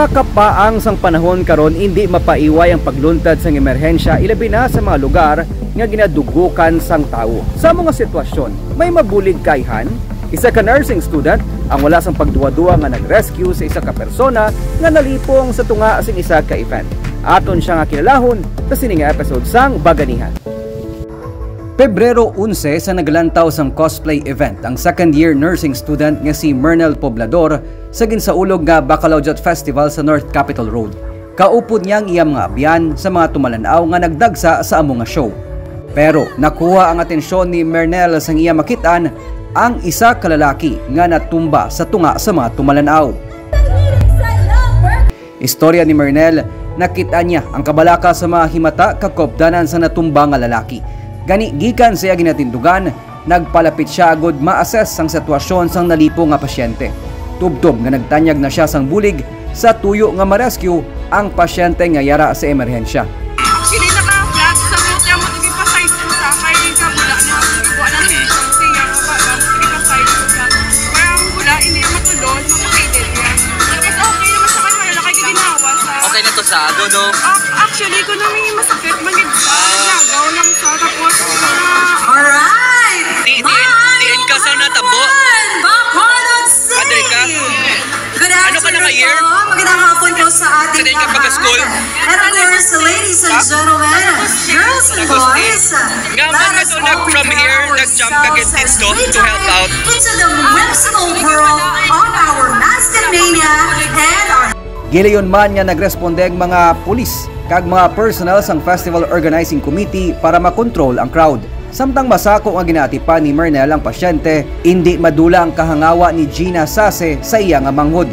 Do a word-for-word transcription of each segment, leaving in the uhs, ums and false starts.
Sa kapaang sang panahon karon, indi mapaiway ang pagluntad sang emerhensya, ilabi na sa mga lugar nga ginadugukan sang tawo. Sa mga sitwasyon, may mabulig kaihan, isa ka nursing student ang wala sang pagduwa-duwa nga nag-rescue sa isa ka persona nga nalipong sa tunga sing isa ka event. Aton siya nga kilalahon sa sini nga episode sang Baganihan. Pebrero onse, sa nagalantaw sang cosplay event ang second year nursing student nga si Mernel Poblador sa ginsaulog nga Bacolodjat Festival sa North Capitol Road. Kaupod niya ang iya mga abyan sa mga tumalan-aw nga nagdagsa sa amo nga show. Pero nakuha ang atensyon ni Mernel sang iya makit-an ang isa ka lalaki nga natumba sa tunga sa mga tumalan-aw. Istorya ni Mernel, nakit-an niya ang kabalaka sa mga himata kag kaupdanan sang natumba nga lalaki. Gani, gikan sa iya ginatindugan, nagpalapit sia agud ma-assess ang sitwasyon sang nalipong nga pasyente. Tubtob nga nagtanyag na sia sang bulig sa tuyo nga ma-rescue ang pasyente nga yara sa emerhensya. Actually, naka-flat sa boat niya, mo, sige pa side ko sa kay sa bula niya, sige po, alam niya, sige, ako pa, ma'am, sige pa side ko sa, parang bula, hindi niya matulon, mapakaidin niya. Tapos okay naman siya, kaya wala na kayo ginawa sa Okay na to sa, do, do. Ac-, actually, kung nang may masakit, magid sa, nagaw lang siya, tapos, ah, Alright! Di, di, Hi, di, di ka sa everyone! Natabo. Bacolod City! Aday ka? Good Ano ka na ka afternoon year? Po. Magandang hapon po sa ating Sa day ka lahat. Pag-school? And of course, ladies and Ha? gentlemen, girls and Tapos, boys, nga let man us ito nag-, all from prepare here, nag-jump ka ourselves kay as Tito we to help dive out. into the whimsical world of our Masked Mania and our Gilayon man nga nagresponde ang mga pulis kag mga personnel sang Festival Organizing Committee para makontrol ang crowd. Samtang masako nga ginaatipan ni Mernel ang pasyente, indi madula ang kahangawa ni Gina Sase sa iya nga manghod.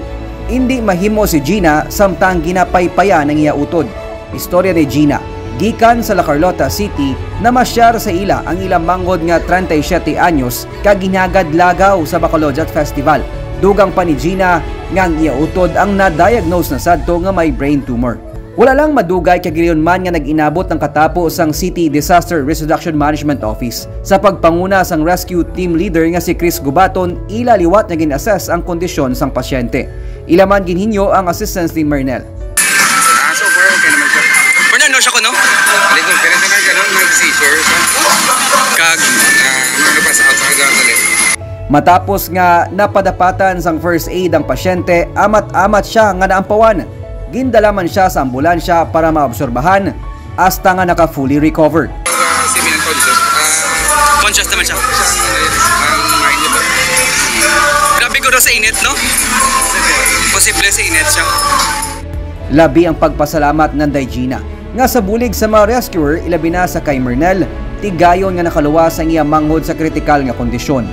Indi mahimo si Gina samtang ginapaypayan ang iya utod. Istorya ni Gina. Gikan sa La Carlota City, namasyar sa ila ang ila manghod nga treinta y siete anyos kag ginhagad lagaw sa Bacolodjat Festival. Dugang pa ni Gina nga ang iya utod ang na-diagnose na sadto nga may brain tumor. Wala lang madugay kay gilayon man nga nag-inabot ang katapo sang City Disaster Risk Reduction Management Office. Sa pagpanguna sang rescue team leader nga si Chris Gubaton, ila liwat nga gin-assess ang kondisyon sang pasyente. Ila man ginhinyo ang assistance ni Mernel. Ah, so far, okay naman siya. Pero ano siya ko, no? Hindi ko, pero naman ganun, nag-seizure siya. Kag, ah, ano, ano pa, sa outside, ano, Matapos nga napadapatan sang first aid ang pasyente, amat-amat siya nga naampawan. Gindala man siya sa ambulansya para maobserbahan hasta nga naka-fully recover. Ah, si Mel conscious. Ah, Conscious naman siya. Siya ang, ang mind niya. Grabe guro sa init, no? Posible sa init siya. Labi ang pagpasalamat ni Gina nga sa bulig sa mga rescuer, ilabi na sa kay Mernel, tigayon nga nakaluwas ang iya manghod sa kritikal nga kondisyon.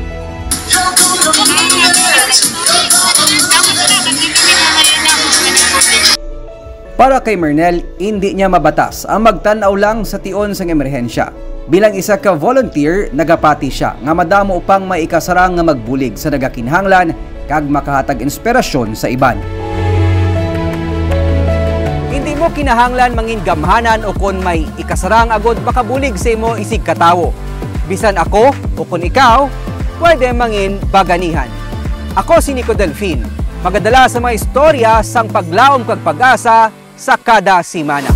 Para kay Mernel, indi niya mabatas ang magtan-aw lang sa tion sang emerhensya. Bilang isa ka volunteer, nagapati sia nga madamo pang may ikasarang nga magbulig sa nagakinahanglan kag makahatag inspirasyon sa iban. Hindi mo kinahanglan mangin gamhanan ukon may ikasarang agod makabulig sa imo isig ka tawo. Bisan ako ukon ikaw, pwede mangin baganihan. Ako si Nico Delfin, magadala sa mga istorya sang paglaom kag pag-asa sa kada semana.